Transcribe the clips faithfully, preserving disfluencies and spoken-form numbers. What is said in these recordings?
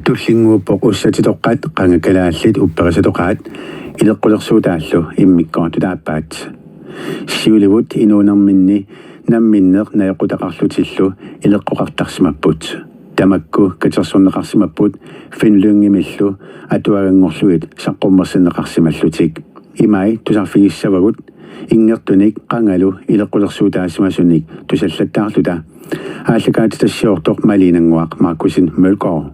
Tullinnguuppoq ussatitoqqat qanga kalaallit upperisatoqaat ileqqulersuutaallu immikkoortut aappaat. Siulivut inuunerminni namminneq najoqqutaqarlutillu ileqqoqartarsimapput. Tamakku katersorneqarsimapput Finn Lyngimillu atuaganngorlugit saqqummersinneqarsimallutik. Imai tusarfigissavagut inngertunik qangalu ileqqulersuutaasimasunik tusallattaarluta. Aallakaatitassiortoq Maliinannguaq Markussen Mølgaard.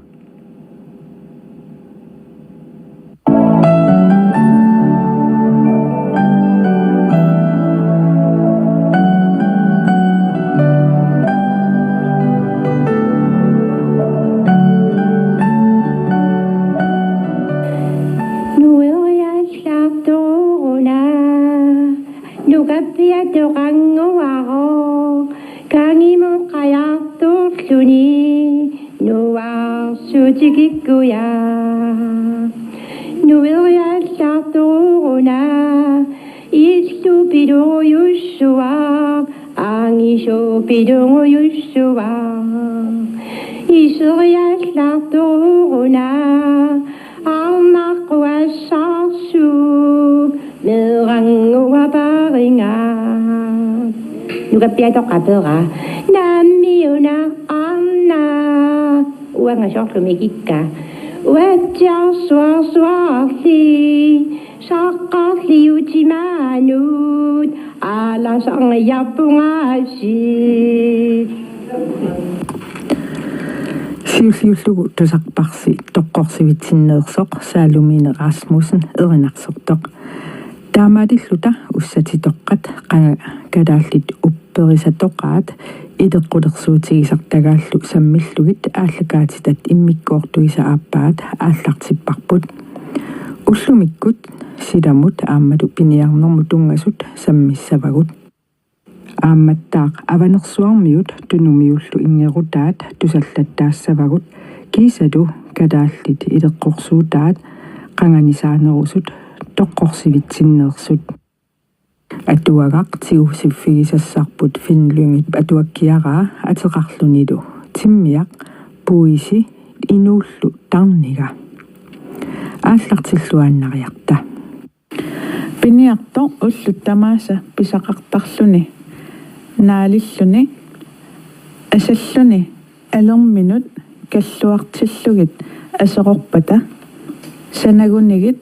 Nueriallartoruna nukappiatoqannguaroq kangimoqajartorluni nuarsutikikkuja. Nueriallartoruna illupiluujussuaq angisupiluujussuaq. Iseriallartoruna arnaqquassaarsuup meerannguaparinga. Nukappiatoqqap peera: Nammiuna arnaq uanga soorlumi ikikka. Uatsiarsuarsuarli saqqarliutimaanut aalasarniarpungaasi. Siulliullugu tusarparsi toqqorsivitsinneersoq Saalumine Rasmussen erinarsortoq. Taamaalilluta ussatitoqqat qanga kalaallit upperisatoqaat ileqqulersuutigisartagaallu sammillugit aallakaatitat immikkoortuisa aappaat aallartipparput. Ullumikkut silamut aammalu piniarnermut tunngasut sammissavagut. Aammattaaq Avanersuarmiut Tunumiullu inngerutaat tusallattaassavagut, kiisalu kalaallit ileqqorsuutaat qanganisaanerusut toqqorsivitsinneersut. Atuagaq tigusiffigisassarput Finn Lyngip atuakkiaraa ateqarlunilu timmiaq puisi inuullu tarniga. Aallartilluaannariarta. Piniartoq ullut tamaasa pisaqartarluni naalilluni asalluni alerminut kalluartillugit aserorpata sanagunigit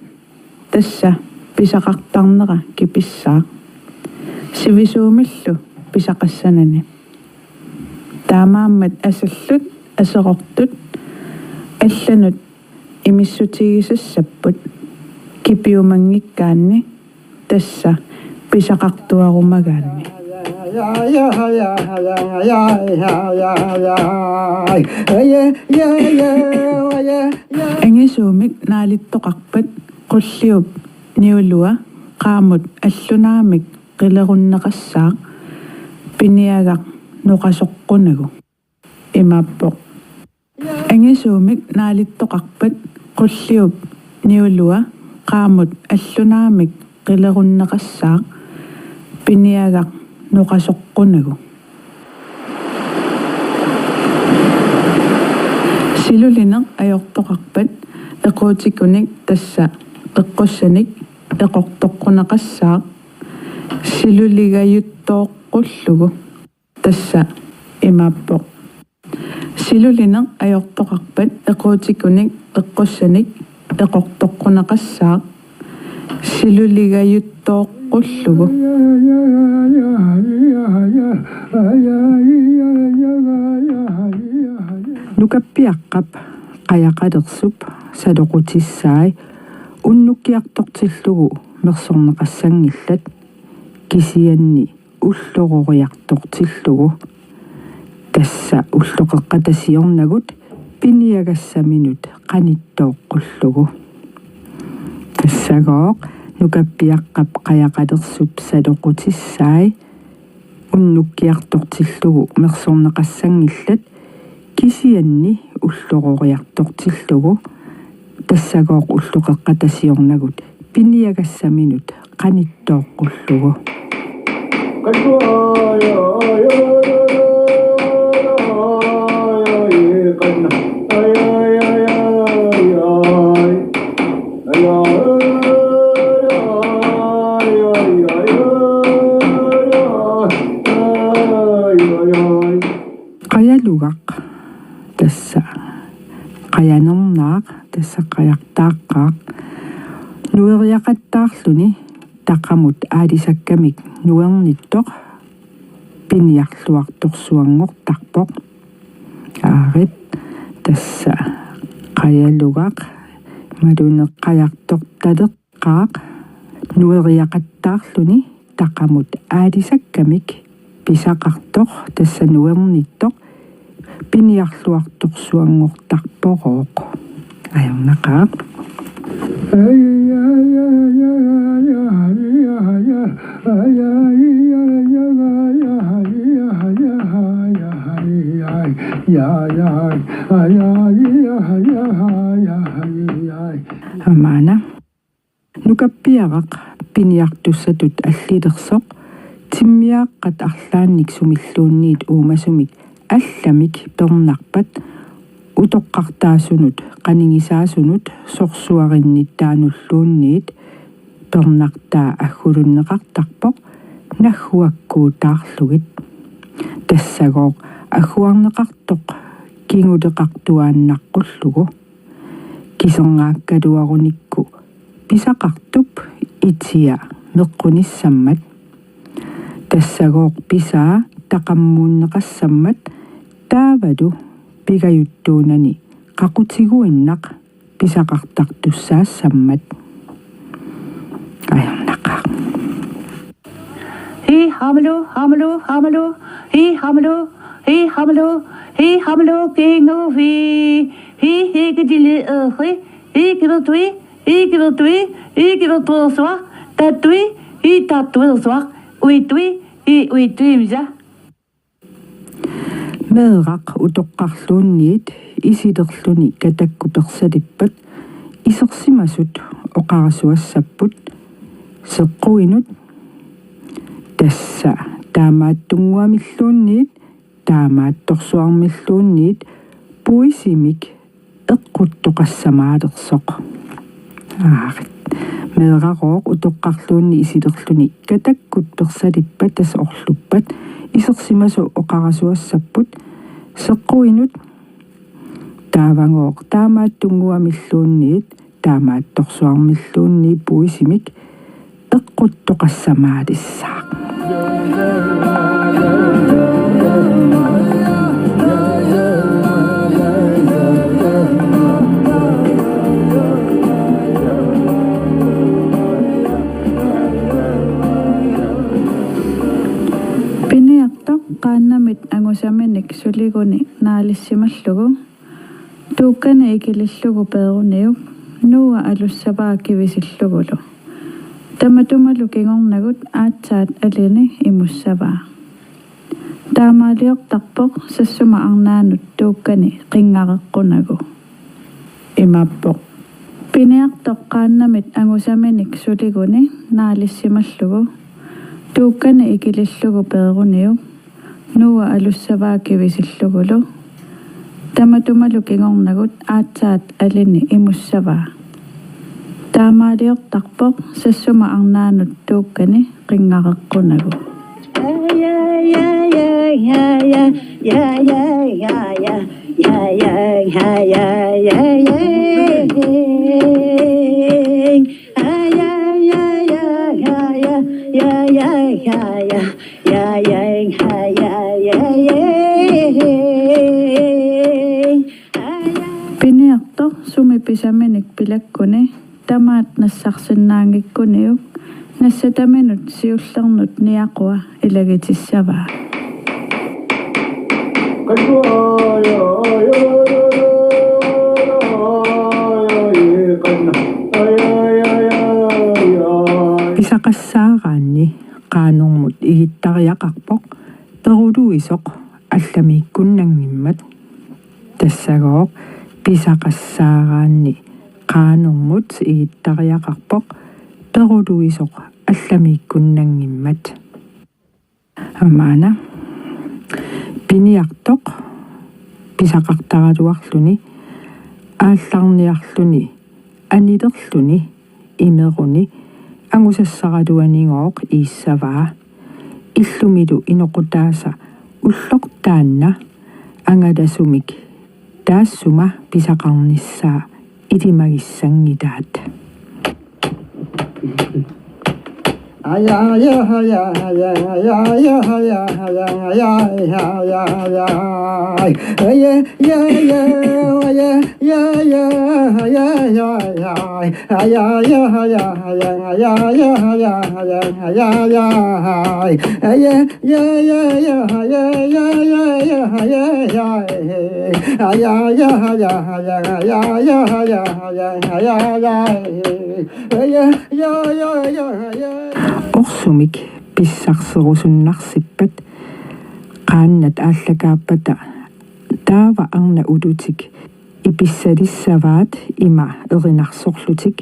tassa pisaqartarnera kipissaaq sivisuumillu pisaqassanani. Taamaammat asallut aserortut allanut imissutigisassapput kipiumanngikkaanni tassa pisaqartuarumagaanni. Angisuumik naalittoqarpat qulliup niulua qaamut allunaamik qilerunneqassaaq piniagaq noqasoqqunagu. Imaappoq: Angisuumik naalittoqarpat qulliup niulua qaamut allunaamik qilerunneqassaaq piniagaq noqasoqqunagu. Silulineq ajortoqarpat equutikunik tassa eqqussanik eqortoqquneqassaaq siluligajuttoqqullugu. Tassa imaappoq: Silulineq ajortoqarpat equutikunik eqqussanik eqortoqquneqassaaq siluligajuttoqqullugu. Nukappiaqqap qajaqalersup saloqutissai unnukkiartortillugu mersorneqassanngillat, kisianni ullororiartortillugu. Tassa ulloqeqqata siornagut piniagassaminut qanittooqqullugu. Tassagooq nukappiaqqap qajaqalersup saloqutissai unnukkiartortillugu mersorneqassanngillat, kisianni ullororiartortillugu. Tassagooq ulloqeqqata siornagut piniagassaminut qanittooqqullugu. Tassa qajanernaaq, tassa qajartaaqqaaq. Nueriaqattaarluni taqamut aalisakkamik nuernittoq piniarluartorsuanngortarpoq. Aarit, tassa qajalugaq, imaluunniit qajartortaleq- qaaq nueriaqattaarluni taqamut aalisakkamik pisaqartoq, tassa nuernittoq piniarluartorsuanngortarporooq. Ajornaqaaq. Aamma una. Nukappiaraq piniartussatut allilersoq, timmiaaqqat arlaannik sumilluunniit uumasumik allamik pernarpat, utoqqartaasunut qanigisaasunut sorsuarinnittaanulluunniit pernartaa aggulunneqartarpoq nagguakkuutaarlugit. Tassagooq agguarneqartoq kinguleqartuaannaqqullugu. Kisernaakkaluarunikku pisaqartup itia meqqunissammat. Tassagooq pisaa taqammuunneqassammat taavalu pigajuttuunani qaqutiguinnaq pisaqartartussaassammat. Ajornaqaaq. Hi, hamalo, hamalo, hamalo. Hi, hamalo, hi, hamalo, hi, hamalo, kingufi. Hi, hi, kitili, hi, hi, kivertui, hi, kivertui, hi, kivertuersuaq, tattui, hi, tattuersuaq, uitui, hi, uituimisa. Meeraq utoqqarluunniit isilerluni katakkut persalippat isersimasut oqarasuassapput seqquinut, tassa taamaattunnguamilluunniit taamaattorsuarmilluunniit puisimik eqquttoqassamaalersoq. Aarit. Meerarooq utoqqarluunniit isilerluni katakkut persalippat, tassa orluppat, isersimasut oqarasuassapput seqquinut, taavagooq taamaattunnguamilluunniit taamaattorsuarmilluunniit puisimik eqquttoqassamaalersoq. Piniartoq qaannamit angusaminik suliguni naalissimallugu, tuukkani ikilillugu peeruniuk, nuua alussavaa kivisillugulu. Tamatumalu kingornagut aatsaat alini imussavaa. Taamaaliortarpoq sassuma arnaanut tuukkani qinngareqqunagu. Imaappoq. Piniartoq qaannamit angusaminik suliguni naalissimallugu, tuukkani ikilillugu peeruniuk, nuua alussavaa kivisillugulu. Tamatumalu kingornagut aatsaat alini imussavaa. Taamaaliortarpoq sassuma arnaanut tuukkani qinngareqqunagu. Piniartoq sumi pisaminik pilakkuni tamaat nassarsinnaanngikkuniuk, nassataminut siullernut niaqua ilagitissavaa. Pisaqassaaraanni qaanermut igittariaqarpoq peruluisoq allamiikkunnanngimmat. Tassagooq pisaqassaaraanni qaanermut igittariaqarpoq peruluisoq allamiikkunnanngimmat. Aamma una. Piniartoq pisaqartaraluarluni aallarniarluni anilerluni imeruni angusassaraluanigooq iissavaa. Illumilu inoqutaasa ulloq taanna angalasumik Taassuma pisaqarnissaa ilimagissanngilaat. Orsumik pissarserusunnarsippat qaannat aallakaappata taava arnat ulutik ipissalissavaat ima erinarsorlutik: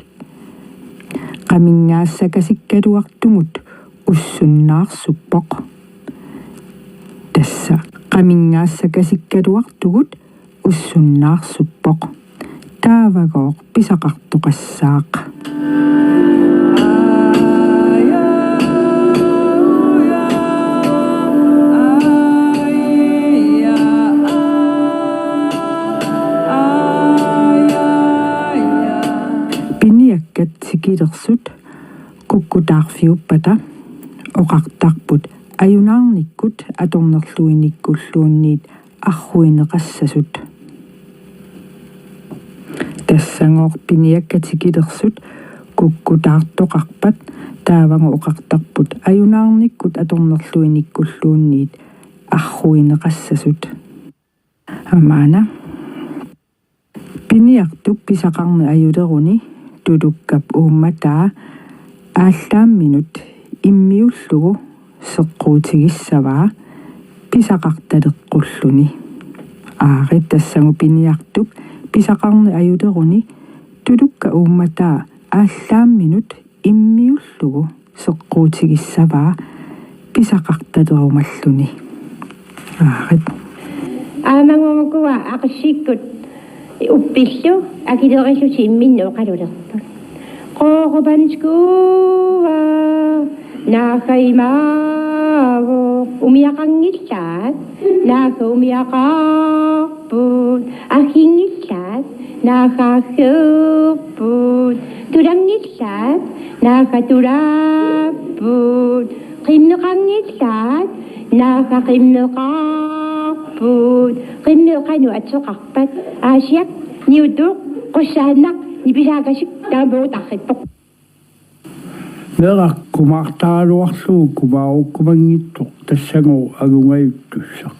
Qaminngaasakasikkaluartugut ussunnaarsuppoq. Tassa qaminngaasakasikkaluartugut ussunnaarsuppoq. Taavagooq pisaqartoqassaaq. Piniakkat tikilersut kukkutaarfiuppata oqartarput ajunaarnikkut atornerluinikkulluunniit arruineqassasut. Tassagooq piniakkat tikilersut kukkutaartoqarpat taavagooq oqartarput ajunaarnikkut atornerluinikkulluunniit arruineqassasut. Aamma una. Piniartup pisaqarneq ajuleruni tulukkap uummataa aallaamminut immiullugu seqquutigissavaa pisaqartaleqqulluni. Aarit, tassagooq piniartup pisaqarneq ajuleruni tulukkap uummataa aallaamminut immiullugu seqquutigissavaa pisaqartalerumalluni. Aarit. Aamma ukua aqissikkut uppillu akilerillutik imminnut oqalulerput. Qoorupanskua naagga imaavoq umiaqanngillaat, naagga umiaqaarput, agginngillaat, naagga aggeerput, tulanngillaat, naagga tulaapput, qimmeqanngillaat, naagga qimmeqaarput, qimmeq qanoq ateqarpat, Aasiak, Niutoq, Qussaannaq, Nipisaakasik, taama tarrippoq. Meeraq kumaartaraluarlugu kumaarukkumanngitsoq tassagooq angungajuttussaq.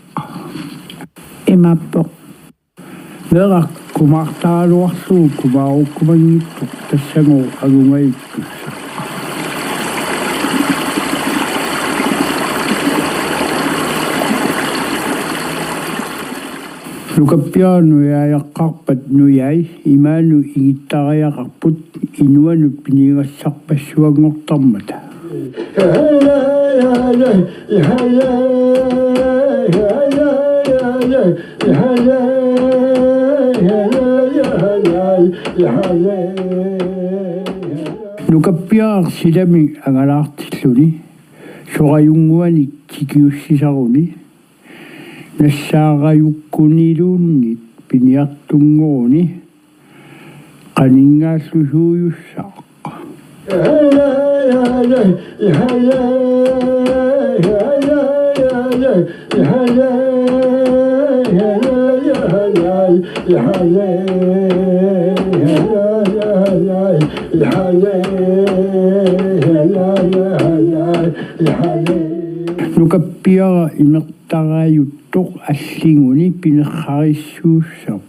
Imaappoq. Meeraq kumaartaraluarlugu kumaarukkumanngitsoq tassagooq angungajuttussaq. Nukappiaraq nujaajaqqaarpat nujai imaanut ingittariaqarput inuanut piniagassarpassuanngortarmata. Nukappiaraq silami angalaartilluni sorajunnguanik tikiussisaruni nassaarajukkuniluunniit piniartunngoruni qaninngaallusuujussaaq. Nukappiaraq imertarajuttoq allinguni pinerrarissuussaq.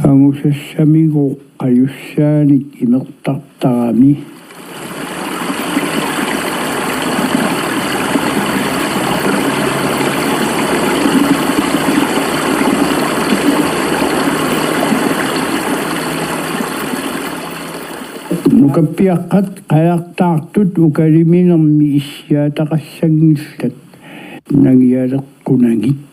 Angusassamigooq qajussaanik imertartarami. Nukappiaqqat qajartaartut ukaliminermi issiaataqassanngillat. Nangialeqqunagit.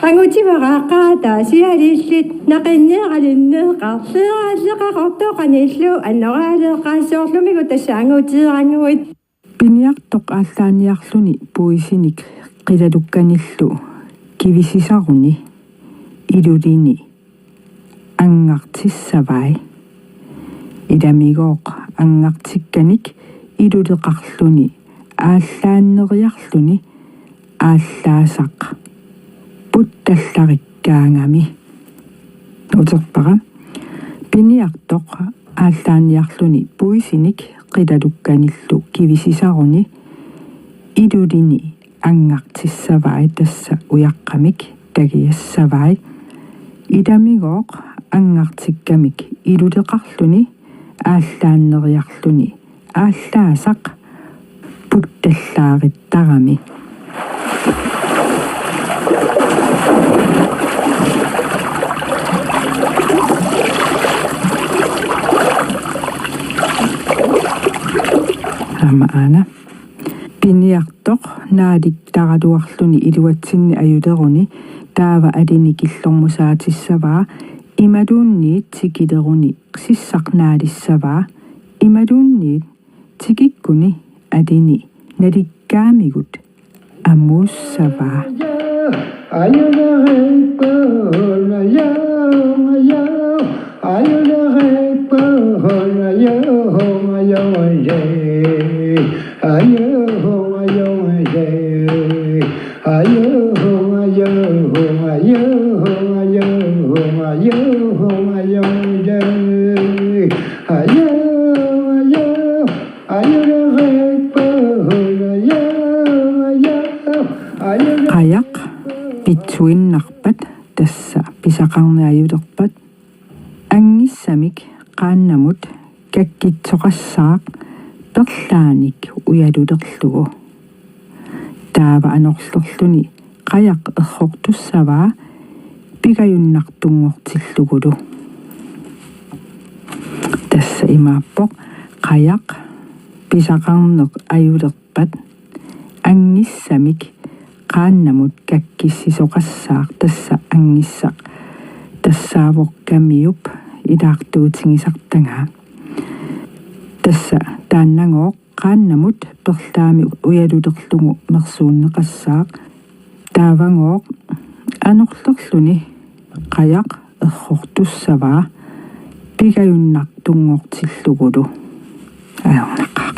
Angutivara aaqqaata sialillit naqinneeralinneeqarleeraalleqaqortoqanillu annoraaleeqqaassoorlumigut tassa angutiiranguit. Piniartoq aallaaniarluni puisinik qilalukkanillu kivisisaruni ilulini angartissavai. Ilamigooq angartikkanik iluleqarluni aallaanneriarluni aallaasaq puttallarikkaangami. Uterpara: Piniartoq aallaanniarluni puisinik qilalukkanillu kivisisaruni ilulini angartissavai, tassa ujaqqamik tagiassavai. Ilamigooq angartikkamik iluleqarluni aallaanneriarluni aallaasaq puttallaarittarami. Aamma aana. Piniartoq naalittaraluarluni iluatsinni ajuleruni taava alini killormusaatissavaa imaluunniit tikileruni sissaq naalissavaa imaluunniit tikikkuni alini nalikkaamigut amuussavaa. Qajaq pitsuinnarpat, tassa pisaqarneq ajulerpat, angissamik qaannamut kakkitsoqassaaq perlaanik ujalulerlugu. Taava anorlerluni qajaq errortussavaa pigajunnartunngortillugulu. Tassa imaappoq: Qajaq pisaqarneq ajulerpat, angissamik qaannamut kakkissisoqassaaq, tassa angissaq tassaavoq kamiup ilaartuutigisartagaa. Tassa taannagooq qaannamut perlaamik ujalulerlugu mersuunneqassaaq. Taavagooq anorlerluni qajaq errortussavaa pigajunnartunngortillugulu. Ajornaqaaq.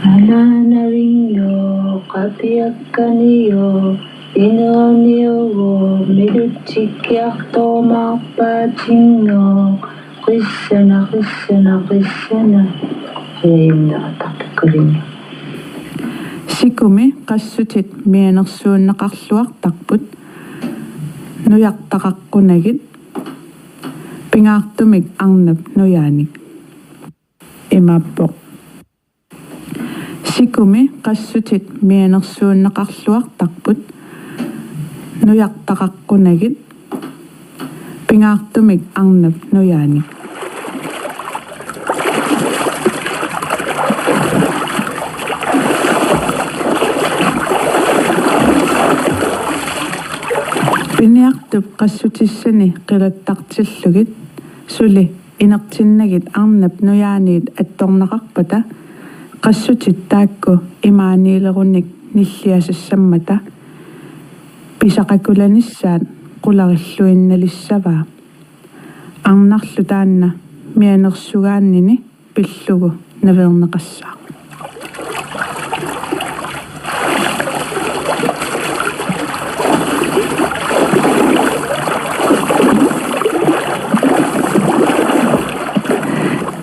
Anaanarinngooq, apiakkanngooq, inerniugooq, milutsikkiartorumaarpaatinnngooq, qissana, qissana, qissana. Siainneqatartukkalinga. Sikumi qassutit mianersuunneqarluartarput, nujartaqaqqunagit, pingaartumik arnap nujaanik. Imaappoq: Sikumi qassutit mianersuunneqarluartarput, nujartaqaqqunagit, pingaartumik arnap nujaanik. Piniartup qassutissani qilattartillugit suli inertinnagit arnap nujaaniit attorneqarpata, qassutit taakku imaaniilerunik nilliasassammata pisaqakulanissaat qularilluinnalissavaa. Arnarlu taanna mianersugaannini pillugu naveerneqassaaq.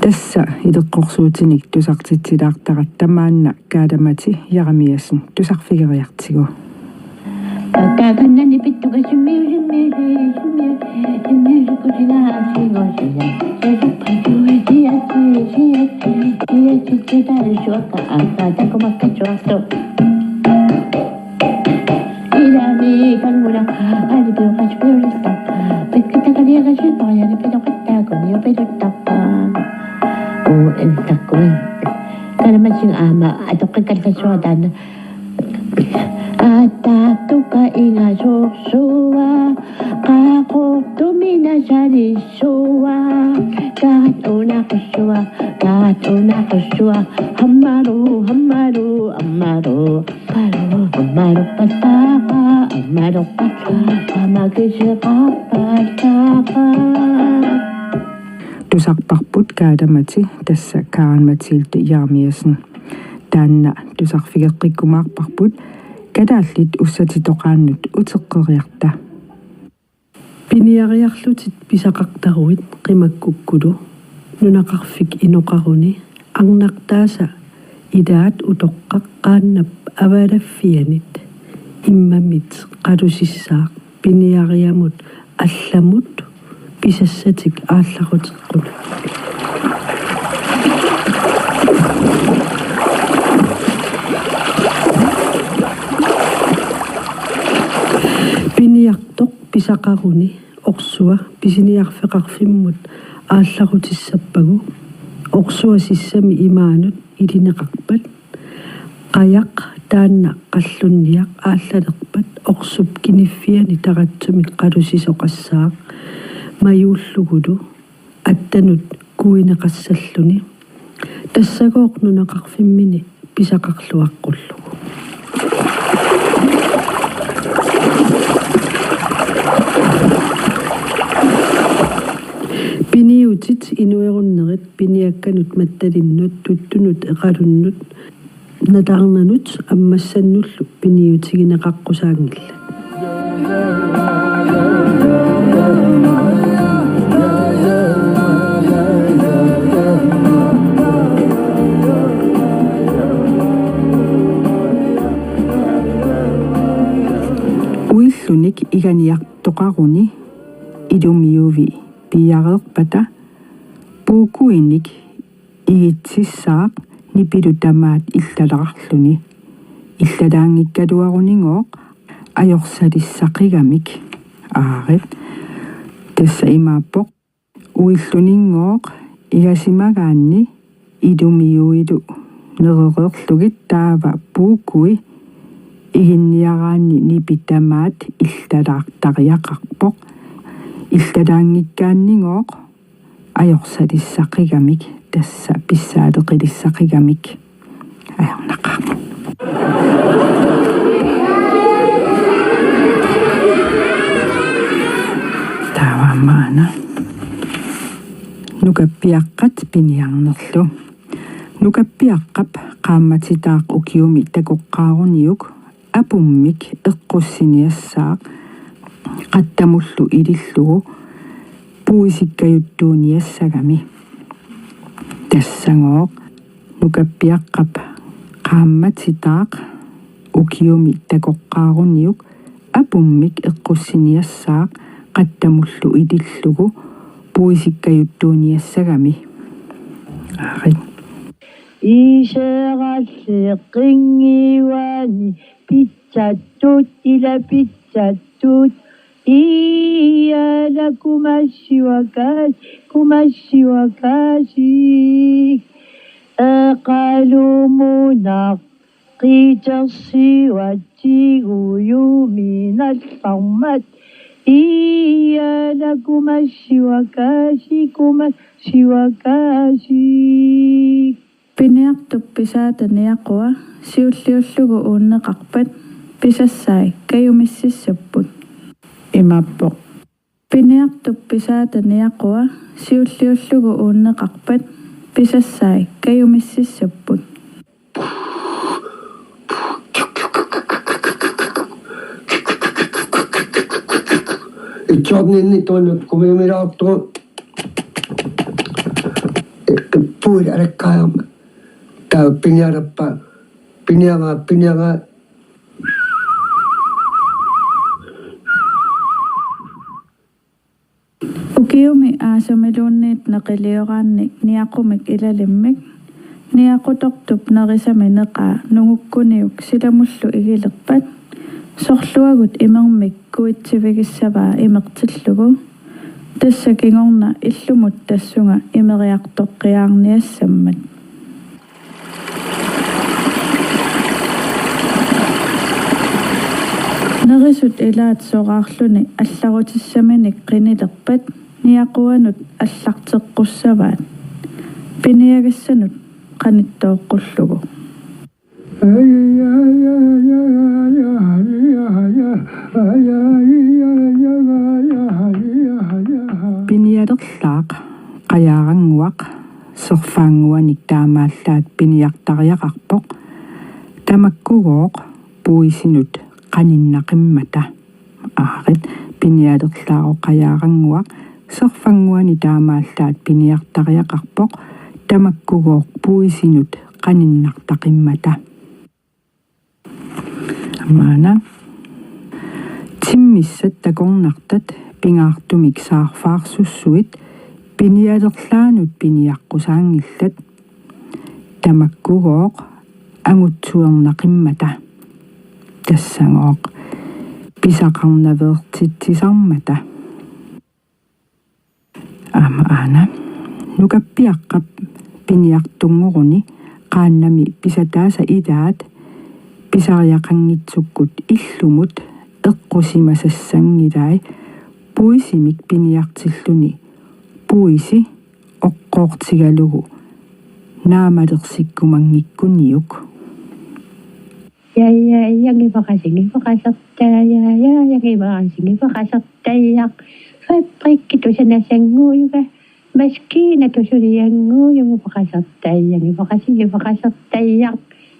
Tassa ileqqorsuutinik tusartitsilaartaratta maanna Kaalamati Jeremiassen tusarfigeriartigu. Kaalamatiga aamma atoqqikkallarsuaq taanna. Aatsaartuka ingasoorsuaq, Qaqortumi nasalissuaq, taat unaqissuaq, taat unaqissuaq, hammaru, hammaru, hammaru, hammaru. Malupallaqa, malupallaqa, makiseqarpallaqa. Tusarparput Kaala Mati, tassa Karen Mathilde Jeremiassen. Taanna tusarfigeqqikkumaarparput Kalaallit Ussatitoqaannut Uteqqeriarta. Piniariarlutit pisaqartaruit qimakkukkulu nunaqarfik inoqaruni arnartaasa ilaat utoqqaq qaannap avalaffianit immamit qalusissaaq piniariamut allamut pisassatik aallarutitut. Piniartoq pisaqaruni orsua pisiniarfeqarfimmut aallarutissappagu orsua sissami imaanut ilineqarpat, qajaq taanna qallunniaq aallalerpat orsup kiniffiani taratsumik qalusisoqassaaq majuullugulu attanut kuineqassalluni. Tassagooq nunaqarfimmini pisaqarluaqqullugu. Piniutit inuerunnerit piniakkanut mattalinnut tuttunut eqalunnut nataarnanut ammassannullu piniutigineqaqqusaanngillat. Uillunik iganiartoqaruni ilumiuvi piiareerpata puukuinik igitsissaaq nipilu tamaat illalaarluni. Illalaanngikkaluarunigooq ajorsatissaqigamik. Aarit. Tassa imaappoq: Uilluninngooq igasimagaanni ilumiuilu nerereerlugit taava puukui iginniaraanni nipi tamaat illalaartariaqarpoq. Illalaanngikkaannigooq ajorsatissaqigamik, tassa pissaaleqilissaqigamik. Ajornaqaaq. Taava maanna nukappiaqqat piniarnerlu. Nukappiaqqap qaammatitaaq ukiumi takoqqaaruniuk apummik eqqussiniassaaq qattamullu ilillugu puisikkajuttuuniassagami. Tassagooq nukappiaqqap qaammatitaaq ukiumi takoqqaaruniuk apummik eqqussiniassaaq qattamullu ilillugu puisikkajuttuuniassagami. Aarit. Iseralleqqinngiuani pitsattut, ila pitsattut. Iala kumassiuakaasi, kumassiuakaasi. Eqalumunaq qitersiuatsigu juminallarmat. Iala kumassiuakaasi, kumassiuakaasi. Piniartup pisaata niaqua siulliullugu uunneqarpat pisassai kajumississapput. Imaappoq: Piniartup pisaata niaqua siulliullugu uunneqarpat pisassai kajumississapput. Itsuarninni tuunut kumiumilaartugut. Puil alakkaajama. Taava piniarappa. Piniaraa, piniaraa. Ukiumi aasamiluunniit neqilioraanni niaqumik ilalimmik, niaqutortup nerisami neqaa nungukkuniuk silamullu igilerpat, sorluagut imermik kuitsivigissavaa imertillugu, tassa kingorna illumut tassunga imeriartoqqiaarniassammat. Nerisut ilaat soraarluni allarutissaminik qinilerpat niaquanut allarteqqussavaat piniagassanut qanittooqqullugu. Pinialerlaaq qajaarannguaq serfaannguanik taamaallaat piniartariaqarpoq, tamakkugooq puisinut qaninnaqimmata. Aarit, pinialerlaaq qajaarannguaq serfaannguanik taamaallaat piniartariaqarpoq, tamakkugooq puisinut qaninnartaqimmata. Aamma una. Timmissat takornartat pingaartumik saarfaarsussuit pinialerlaannut piniaqqusaanngillat, tamakkugooq angutsuernaqimmata. Tassagooq pisaqarnaveertitsisarmata. Aamma una. Nukappiaqqap piniartunngoruni qaannami pisataasa ilaat pisariaqanngitsukkut illumut eqqusimasassanngilai puisimik piniartilluni puisi oqqoortigalugu naamalersikkumanngikkuniuk. Ja, ja, ja, ngivarasi, ngivarasartaa, ja, ja, ja, ngivarasi, ngivarasartaa, ja. Fabrikki tusanasannguujuga, maskiina tusuliannguujuga, ngivarasartaa, ja, ngivarasi, ngivarasartaa, ja.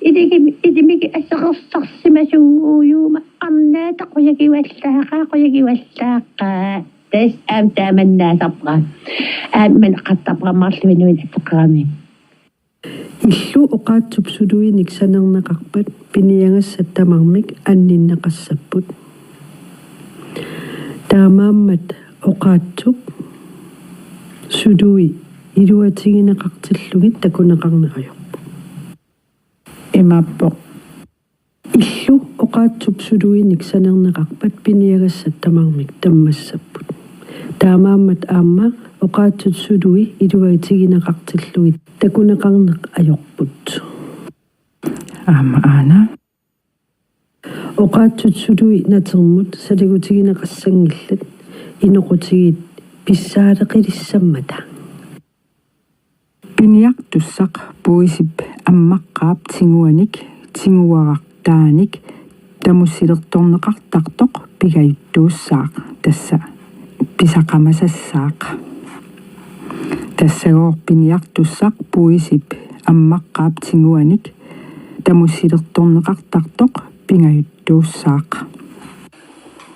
Iligimi, ilimigi asseqarsarsimasunguujuma, arnaata qujagivallaaqaa, qujagivallaaqaa. Tassa aamma taamannaasarpara. Aamma qattarpara marluinuin ateqarami. Illu oqaatsip suluinik sanerneqarpat piniagassat tamarmik anninneqassapput. Taamaammat oqaatsip sului iluatigineqartillugit takuneqarneq ajorpoq. Imaappoq. Illu oqaatsip suluinik sanerneqarpat piniagassat tamarmik tammassapput. Taamaammat aamma oqaatsip sului iluatigineqartillugit takuneqarneq ajorput. Aamma una. Oqaatsip sului natermut saligutigineqassanngillat inoqutigiit pissaaleqilissammata. Piniartussaq puisip ammaqqaap tiguanik tiguarartaanik tamussilertorneqartartoq pingajuttuussaaq, tassa pisaqamasassaaq. Tassagooq piniartussaq puisip ammaqqaap tiguanik tamussilertorneqartartoq pingajuttuussaaq.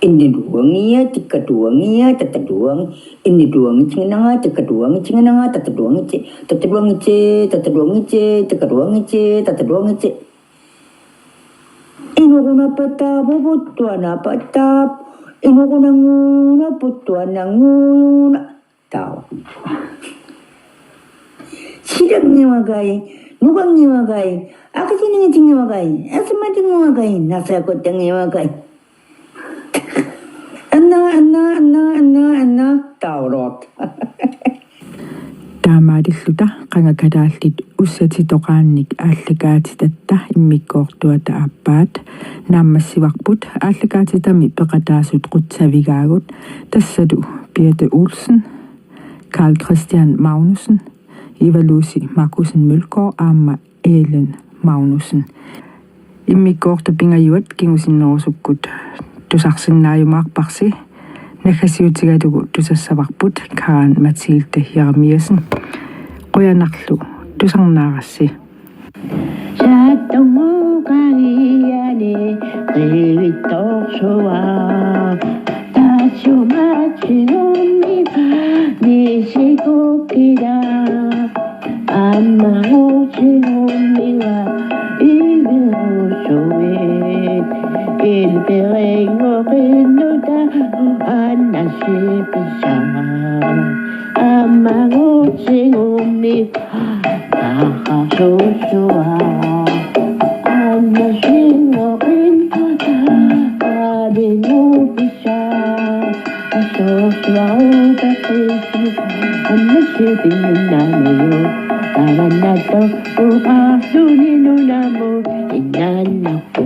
Inniluangia, tikkatuangia, tataluangi, inniluangi, tingananga, tikkatuangi, tingananga, tataluangi, ti-, tataluangi, ti-, tataluangi, ti-, tataluangi, ti-, tataluangi, ti-. Inuqunapataap, puttuanapataap, inuqunanguuna, puttuananguuna. Taava. Silanngivakai, nukanngivakai, aqitiningitingivakai, asimatinngivakai, nasakutanngivakai. Anna, anna, anna, anna, anna, taulot. Taamaalilluta qanga kalaallit ussatitoqaannik aallakaatitatta immikkoortuata aappaat naammassivarput aallakaatitami peqataasut qutsavigaagut, tassalu Birthe Olsen, Carl Christian Magnussen, Ivalusi Markussen Mølgaard aamma Ellen Magnussen. Immikkoortut pingajuat kingusinnerusukkut tusarsinnaajumaarparsi, naggasiutigalugu tusassavarput Karen Mathilde Jeremiassen. Qujanarlu tusarnaarassi. Saattunguukagiani qivittorsuaq. Tassuma tigummi misikukkilaq. Aamma tigummiga ivirusuit. Ilperingoqinnuta annasipisaa. Aamma tigummi Taqqarsuussua annasingoqinnuta qalingupissaa. Assuusuaruutassi annasipinnginnamiu. Tamannattut uqarluni nunamut innannaqqu.